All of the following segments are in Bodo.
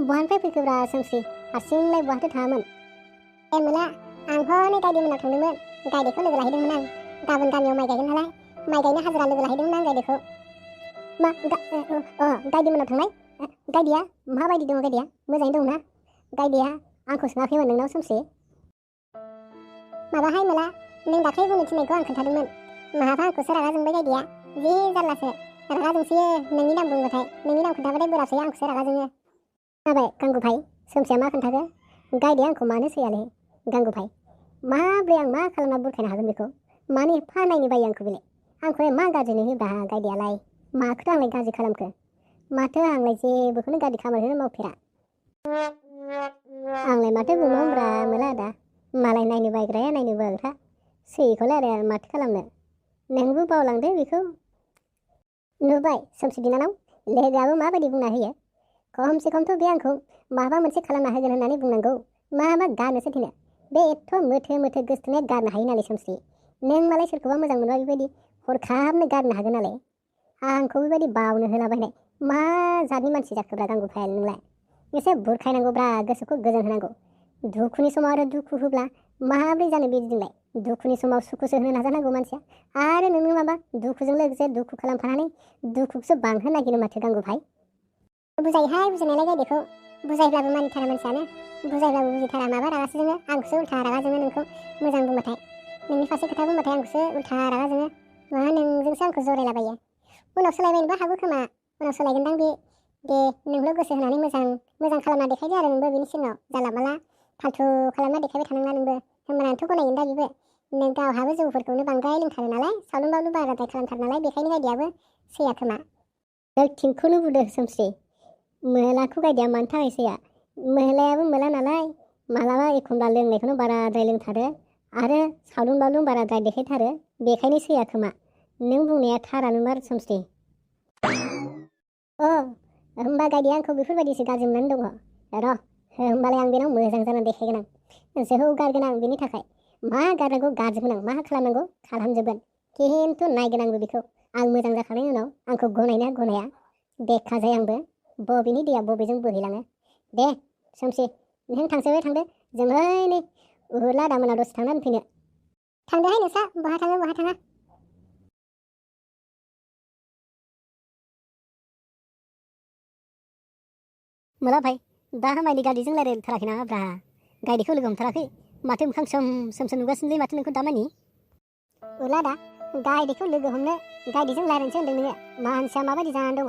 बहानिफ्राय फैखोब्रा सोमस्रि हारसिंलाय बहाथो थाङामोन? मोना आंथ' नै गायदेमोनाव थांदोंमोन। गायदेखौ लोगो लाहैदोंमोन आं। गाबोन गामियाव माइ गायगोन नालाय माइ गायनो हाजिरा लोगो लाहैदोंमोन आं गायदेखौ। मा गायदेमोनाव थांनाय? गायदेया माबायदि दङ? गायदेया मोजाङै दं ना? गायदेया आंखौ सोङाखैमोन नोंनाव सोमस्रि? माबाहाय मोला नों दाख्लै बुंनो थिननायखौ आं खोन्थादोंमोन। माहाबा आंखौसो रागा जोंबाय गायदेया। जि जारलासो रागा जोंसोयो नोंनि नाम बुंबाथाय। नोंनि नाम खोन्थाबाथाय बोरासोयो आंखौसो रागा जोङो। जाबाय गांगुफाय सोमस्रिया मा खोन्थाखो? गायदेया आंखौ मानो सैयालै गांगुफाय? माब्रै आं मा खालामना बुरखायनो हागोन बेखौ? मानो एफा नायनो बायो आंखौ बेलाय? आंखौलाय मा गाज्रि नुयोब्रा गायदेयालाय? माखौथो आंलाय गाज्रि खालामखो? माथो आंलाय जेबोखौनो गाज्रि खामानिखौनो मावफेरा। आंलाय माथो बुंबावनोब्रा मोला आदा। मालाय नायनो बायग्राया नायनो बाग्रा सैयैखौलाय आरो माथो खालामनो? नोंबो बावलांदो बेखौ। नुबाय सोमस्रि बिनानाव लोगोआबो माबायदि बुंना होयो। खमसे खमथ' बे आंखौ माबा मोनसे खालामना होगोन होननानै बुंनांगौ। मा गारनोसो थिनो? बे एथ' मोथो गोसोथोनाया गारनो हायो नालाय सोमस्रि। नों मालाय सोरखौबा मोजां मोनबा बेबायदि हरखाबनो गारनो हागोन नालाय। आंखौ बेबायदि बावनो होलाबायनाय मा जातनि मानसि जाखोब्रा गांगुफाया नोंलाय? एसे बुरखायनांगौब्रा, गोसोखौ गोजोन होनांगौ। दुखुनि समाव आरो दुखु होब्ला माब्रै जानो बिदिजोंलाय? दुखुनि समाव सुखुसो होनो नाजानांगौ मानसिया। आरो नोङो माबा दुखुजों लोगोसे दुखु खालामफानानै दुखुखौसो बांहोनो नागिरो माथो गांगुफाय। बुजायोहाय बुजायनायालाय गायदेखौ। बुजायब्लाबो मानिथारा मानसियानो। बुजायब्लाबो बुजिथारा माबा रागासो जोङो। आंखौसो उल्था रागा जोङो नोंखौ मोजां बुंबाथाय। नोंनि फारसे खोथा बुंबाथाय आंखौसो उल्था रागा जोङो। मा नोंजोंसो आंखौ जरायलाबायो। उनाव सोलायबायनोबो हागौ खोमा। उनाव सोलायगोनदां बे। दे नोंल' गोसो होनानै मोजां खालामना देखायदो आरो नोंबो बेनि सिगाङाव। जानला माला फाल्थु खालामना देखायबाय थानाङा नोंबो। होमबानानोथ' गनायगोन दा बेबो। नों गावहाबो जौफोरखौनो बांद्राय लोंथारो नालाय, सावलुं बावलुं बाराद्राय खालामथारो नालाय, बेखायनो गायदेयाबो सैया खोमा। थिंखौनो बुंदो सोमस्रि। मोलाखौ गायदेया मानि थाखाय सैया? मोलायाबो मोला नालाय मालाबा एखमब्ला लोंनायखौनो बाराद्राय लोंथारो आरो सावलुं बावलुं बाराद्राय देखायथारो, बेखायनो सैया खोमा। नों बुंनाया थारानो मार सोमस्रि। होमबा गायदेया आंखौ बेफोरबायदिसो गाज्रि मोननानै दङ। र' होमबालाय आं बेनाव मोजां जानानै देखायगोन आं। जोहौ गारगोन आं बेनि थाखाय। मा गारनांगौ गारजोबगोन आं, मा खालामनांगौ खालामजोबगोन। खिन्थु नायगोन आंबो बेखौ। आं मोजां जाखांनायनि उनाव आंखौ गनायना गनाया देखा जाय आंबो बबेनि दैया बबेजों बोहैलाङो। दे सोमस्रि नों थांसैबाय थांदो। जों नै उहुला दामोनाव दसे थांनानै फैनो। थांदोहाय नोंस्रा बहा थाङो बहा थाङा। मोला भाई दामानि गायदेजों रायज्लायथाराखै नामाब्रा? गायदेखौ लोगो हमथाराखै? माथो मोखां सोम नुगासिनोलै माथो नोंखौ दामानि। उला दा गायदेखौ लोगो हमनो गायदेजों रायज्लायनोसो होनदों नोङो? मानसिया माबायदि जानानै दङ?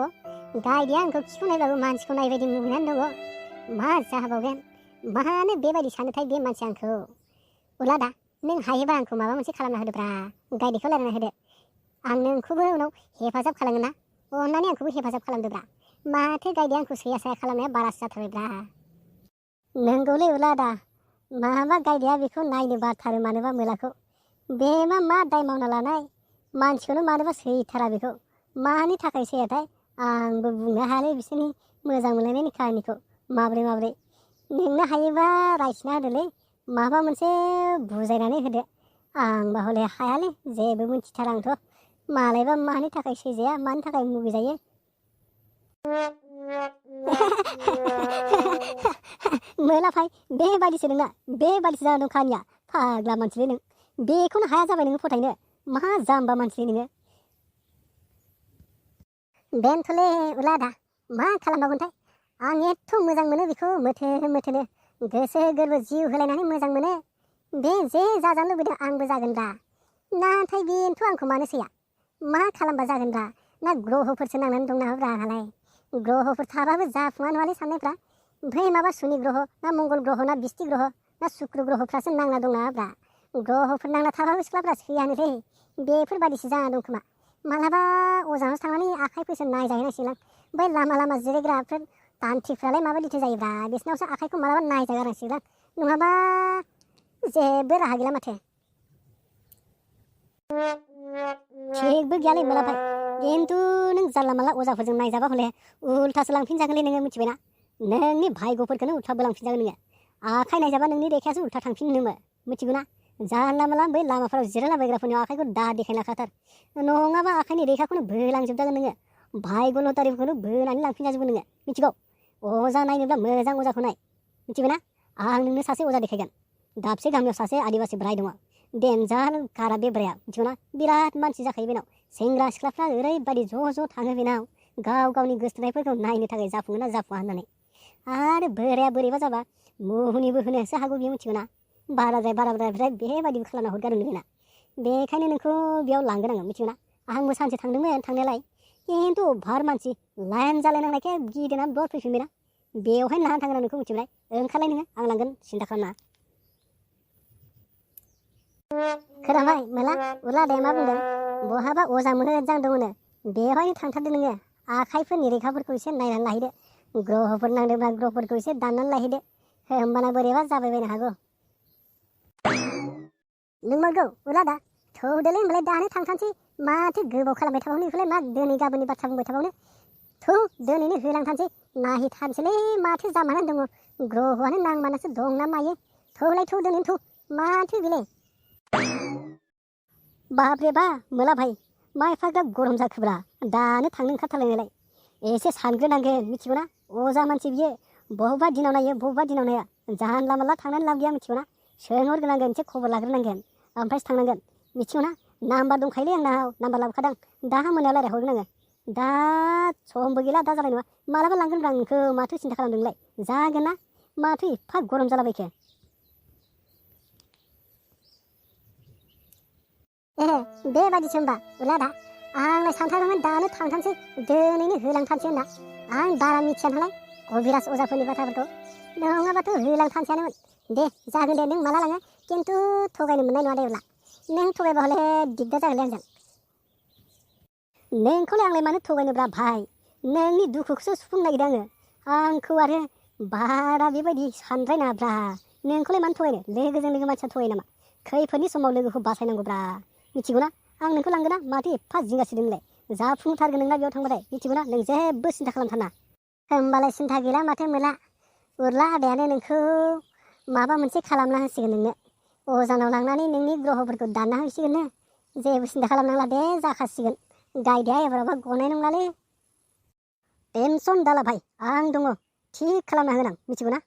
गायदेया आंखौ खिखौ नायब्लाबो मानसिखौ नायबायदि मुगैनानै दङ। मा जाबावगोन? मानो बेबायदि सानोथाय बे मानसिया आंखौ? उला दा नों हायोबा आंखौ माबा मोनसे खालामना होदोब्रा। गायदेखौ रायज्लायना होदो। आं नोंखौबो उनाव हेफाजाब खालामगोन ना। अननानै आंखौबो हेफाजाब खालामदोब्रा। माथो गायदेया आंखौ सैया साया खालामनाया बारासो जाथारबायब्रा। नोंगौलै उला दा माबा गायदेया बेखौ नायनो बाथारो मानोबा मोलाखौ। बेमा मा दाय मावना लानाय? मानसिखौनो मानोबा सैथारा बेखौ। मानि थाखाय सैयाथाय? आंबो बुंनो हायालै बिसोरनि मोजां मोनलायनायनि काहानिखौ माब्रै। नोंनो हायोबा रायथिना होदोलै। माबा मोनसे बुजायनानै होदो। आंबा हले हायालै, जेबो मिथिथारा आंथ'। मालायबा मानि थाखाय सैजाया, मानि थाखाय मुगैजायो। मोलाफाय बेबायदिसो नोंना, बेबायदिसो जाना दं खाहानिया। फाग्ला मानसिलै नों। बेखौनो हाया जाबाय नोङो फोथायनो। मा जाम्बा मानसिलै नोङो। बेनोथ'लै उला दा मा खालामबावगोनथाय। आं एथ' मोजां मोनो बेखौ मोथोनो। गोसो गोरबो जिउ होलायनानै मोजां मोनो। बे जे जाजानो लुबैदों आंबो जागोनब्रा। नाथाय बेनोथ' आंखौ मानो सैया? मा खालामबा जागोनब्रा? ना ग्रहफोरसो नांनानै दं नामाब्रा आंहालाय? ग्रहफोर थाबाबो जाफुङा नङालै साननायफ्रा। ओमफ्राय माबा सुनि ग्रह ना मंगल ग्रह ना बिस्ति ग्रह ना सुक्र ग्रहफ्रासो नांना दं नामाब्रा? ग्रहफोर नांना थाबाबो सिख्लाफ्रा सैयानोलै। बेफोरबायदिसो जाना दं खोमा। मालाबा अजानावसो थांनानै आखाइ फैसोन नायजाहैनांसिगोन आं। बै लामा जिरायग्राफोर दान्थ्रिफ्रालाय माबायदिथो जायोब्रा? बिसोरनावसो आखाइखौ मालाबा नायजागारनांसिगोन आं। नङाबा जेबो राहा गैला माथो। थिगबो गैयालै मोलाफाय। खिन्थु नों जानला मानला अजाफोरजों नायजाबा हले उल्थासो लांफिनजागोनलै नोङो, मिथिबायना? नोंनि भायग'फोरखौनो उल्था लांफिनजागोन नोङो। आखाइ नायजाबा नोंनि रेखायासो उल्था थांफिननोमो, मिथिगौना? जानला मानला बै लामाफोराव जिरायलाबायग्राफोरनियाव आखाइखौ दा देखायलाखाथार। नङाबा आखाइनि रेखाखौनो बोलांजोबजागोन नोङो। भायग' लटारिफोरखौनो बोनानै लांफिनजाजोबगोन नोङो, मिथिगौ? अजा नायनोब्ला मोजां अजाखौ नाय मिथिबायना आं नोंनो सासे अजा देखायगोन दाबसे गामियाव सासे आदिबासि बोराय दङ देनजार कारा बे बोराया मिथिबायना बिराद मानसि जाखायो बेनाव सेंग्रा सिख्लाफ्रा ओरैबायदि ज' थाङो बेनाव गाव गावनि गोसोथोनायफोरखौ नायनो थाखाय जाफुङोना जाफुङा होननानै आरो बोराया बोरैबा जाबा मुहुनिबो होनोसो हागौ बियो मिथिबायना बाराद्राय बेबायदिबो खालामना हरगारो बेना बेखायनो नोंखौ बेयाव लांगोन आङो मिथिबायना आंबो सानसे थांदोंमोन थांनायालाय खिन्थु भार मानसि लाइन जालायनांनायखाय गिदोंना दर फैफिनबायना बेवहायनो लानानै थांगोन आं नोंखौ मिथिबाय ओंखारलाय नोङो आं लांगोन सिन्था खालामनाङा खोनाबाय मोला उरलादाया मा बुंदों बहाबा अजा मोजां दङनो बेवहायनो थांथारदो नोङो आखाइफोरनि रेखाफोरखौ एसे नायनानै लाहैदो ग्रहफोर नांदोंबा ग्रहफोरखौ एसे दाननानै लाहैदो होमबाना बोरैबा जाबायबायनो हागौ नोंमारगौ उरलादा थौदोलै होमबालाय दानो थांथारसै माथो गोबाव खालामबाय थाबावनो बेखौलाय मा दिनै गाबोननि बाथ्रा बुंबाय थाबावनो थौ दिनैनो होलांथारसै नायहैथारसैलै माथो जामानानै दङ ग्रहआनो नांमानासो दं ना मायो थौलाय थौ दिनैनो थौ माथो बेलाय बाबरे बा मोला भाई मा एफाग्राब गरम जाखोब्रा दानो थांनो ओंखारथारलायनायलाय एसे सानग्रोनांगोन मिथिगौना अजा मानसि बियो बबेबा दिनाव नायो बबेबा दिनाव नाया जानला मानला थांनानै लाब गैया मिथिगौना सोंहरग्रोनांगोन एसे खबर लाग्रोनांगोन ओमफ्रायसो थांनांगोन मिथिगौना नाम्बार दंखायोलै आंनाव नाम्बार लाबोखादां दा मोनायाव रायज्लायहरगोन आङो दा समबो गैला दा जानाय नङा मालाबा लांगोन आं नोंखौ माथो सिन्था खालामदोंलाय जागोन ना माथो एफा गरम जालाबायखो बेबादिसो होनबा उरलादा आंलाय सानथारोमोन दानो थांथारसै दिनैनो होलांथारसै होनना आं बारा मिथिया नालाय अबिराज अजाफोरनि बाथ्राफोरखौ नङाबाथ' होलांथारसैयानोमोन दे जागोन दे नों माला लाङो खिन्थु थगायनो मोननाय नङा दे उरला नों थगायबा हले दिगदार जागोनलै आंजों नोंखौलाय आंलाय मानो थगायनोब्रा भाई नोंनि दुखुखौसो सुफुंनो नागिरदों आङो आंखौ आरो बारा बेबायदि सानद्रायनाङाब्रा नोंखौलाय मानो थगायनो लोगोजों लोगो मानसिया थगायो नामा खैफोदनि समाव लोगोखौ बासायनांगौब्रा मिथिगौना आं नोंखौ लांगोना माथो एफा जिंगासिदों नोंलाय जाफुंथारगोन नोंना बेयाव थांबाथाय मिथिगौना नों जेबो सिन्था खालामथारना होमबालाय सिन्था गैला माथो मोला उरला आदायानो नोंखौ माबा मोनसे खालामना होसिगोन नोंनो अजानाव लांनानै नोंनि ग्रहफोरखौ दानना होसिगोननो जेबो सिन्था खालामनांला दे जाखासिगोन गायदेया एबारावबा गनाय नंलालै टेनसन दाला भाई आं दङ थिग खालामना होगोन आं मिथिगौना